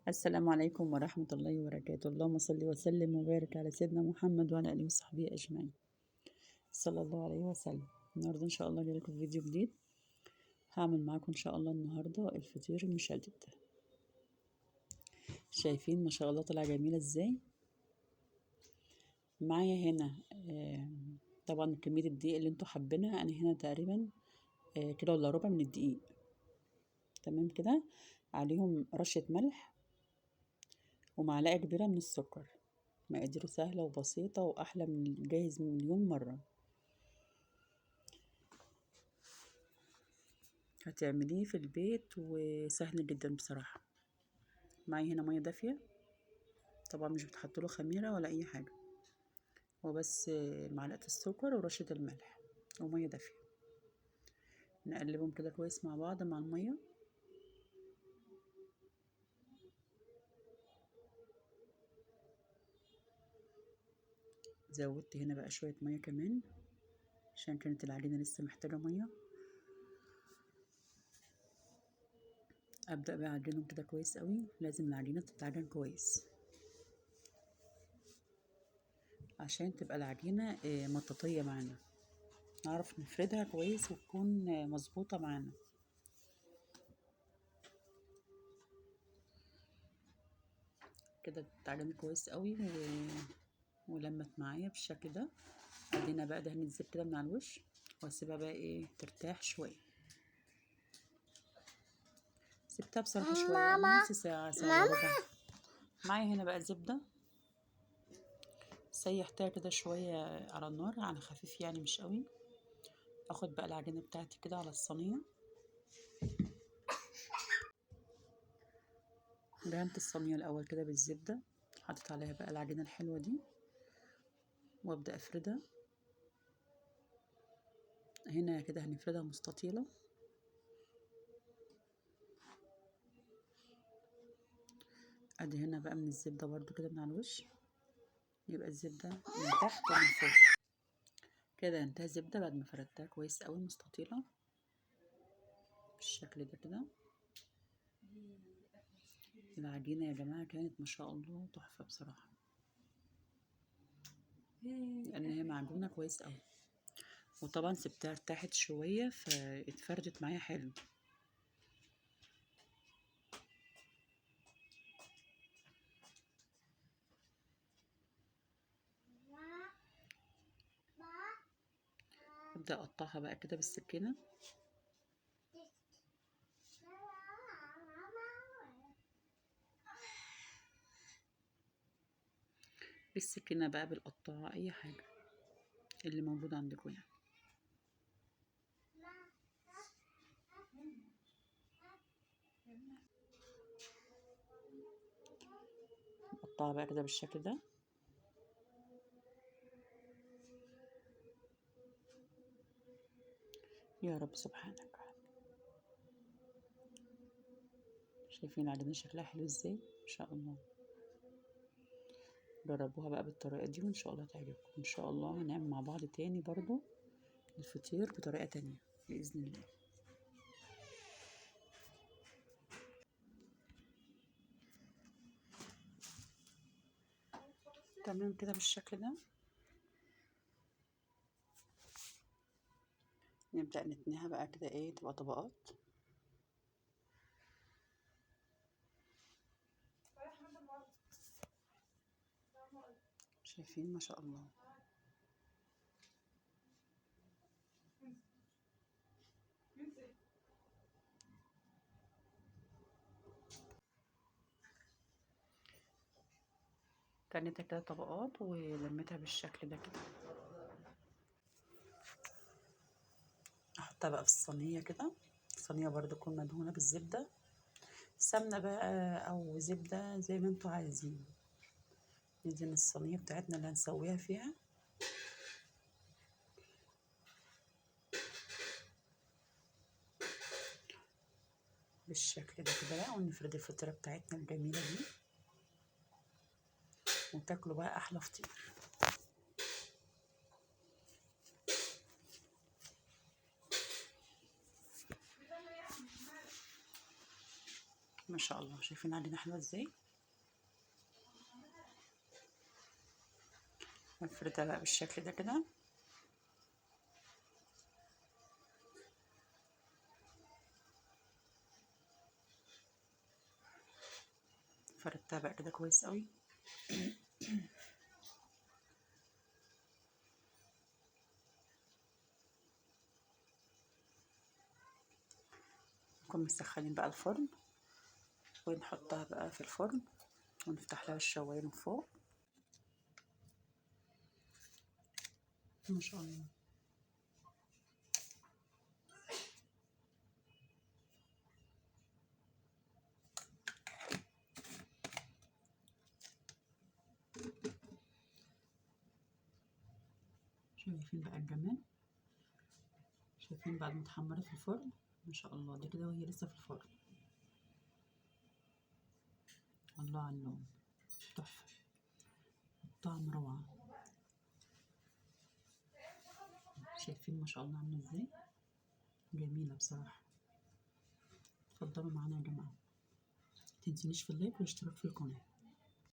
السلام عليكم ورحمة الله وبركاته. اللهم صل وسلم وبارك على سيدنا محمد وعلى آله وصحبه أجمعين، صلى الله عليه وسلم. النهاردة إن شاء الله جاي لكم فيديو جديد، هعمل معاكم إن شاء الله النهاردة الفطير المشلتت. شايفين ما شاء الله طلع جميلة إزاي؟ معايا هنا طبعا كمية الدقيق اللي انتوا حابينها. أنا هنا تقريبا كيلو إلا ربع من الدقيق، تمام كده. عليهم رشة ملح ومعلقة كبيرة من السكر. مقاديره سهلة وبسيطة وأحلى من الجاهز مليون مرة. هتعمليه في البيت وسهل جدا بصراحة. معي هنا مية دافية، طبعا مش بتحطله خميرة ولا أي حاجة، هو بس معلقة السكر ورشة الملح ومية دافية. نقلبهم كده كويس مع بعض مع المية. زودت هنا بقى شوية مية كمان عشان كانت العجينة لسه محتاجة مية. أبدأ بقى أعجنهم كده كويس قوي. لازم العجينة تتعجن كويس عشان تبقى العجينة مطاطية معانا، نعرف نفردها كويس وتكون مظبوطة معانا. كده تتعجن كويس قوي ولمت معايا بالشكل ده. ادينا بقى دهنة زيت كده من على الوش، واسيبها بقى ايه ترتاح شوية. سبتها بصراحة شوية، نص ساعة، ساعة وربع. معايا هنا بقى زبدة، سيحتها كده شوية على النار على خفيف يعني مش قوي. اخد بقى العجينة بتاعتي كده على الصينية. دهنت الصينية الاول كده بالزبده، حطيت عليها بقى العجينة الحلوة دي وابدا افردها. هنا كده هنفردها مستطيله. ادي هنا بقى من الزبدة برضو كده من على الوش، يبقى الزبدة من تحت ومن فوق كده. انتهى الزبدة بعد ما فردتها كويس قوي مستطيله بالشكل ده كده. العجينة يا جماعة كانت ما شاء الله تحفة بصراحة، لان هي معجونه كويس قوي، وطبعا سبتها ارتاحت شوية فاتفردت معايا حلو. ابدا اقطعها بقى كده بالسكينة. بالسكينة بقى، بالقطاعه، اي حاجة اللي موجود عندكم يعني. نقطعها بقى كده بالشكل ده. يا رب سبحانك. شايفين العجينة شكلها حلو ازاي؟ ما شاء الله. جربوها بقى بالطريقة دي وان شاء الله تعجبكم. ان شاء الله هنعمل مع بعض تاني برضو الفطير بطريقة تانية بإذن الله. تمام كده بالشكل ده. نبدأ نتنيها بقى كده ايه، تبقى طبقات. شايفين ما شاء الله. تنيتها كده طبقات ولميتها بالشكل ده كده. احطها بقى في الصينية كده. الصينية برضو تكون مدهونه بالزبده، سمنه بقى او زبدة زي ما انتوا عايزين. ندهن الصينية بتاعتنا اللي هنسويها فيها. بالشكل ده كده بقى، ونفرد الفطيره بتاعتنا الجميلة دي، وتاكلوا بقى احلى فطير. ما شاء الله، شايفين عندنا حلوة ازاي. نفردها بقى بالشكل ده كده. فردتها بقى كده كويس قوي. نكون مسخنين بقى الفرن، ونحطها بقى في الفرن، ونفتح لها الشوايه من فوق. ما شاء الله. شايفين بقى الجمال، شايفين بعد ما اتحمرت في الفرن ما شاء الله. دي كده وهي لسه في الفرن. الله على اللون، تحفة، الطعم روعة. شايفين ما شاء الله عاملة ازاي، جميلة بصراحة. اتفضلوا معانا يا جماعة، متنسونيش في اللايك والاشتراك في القناة.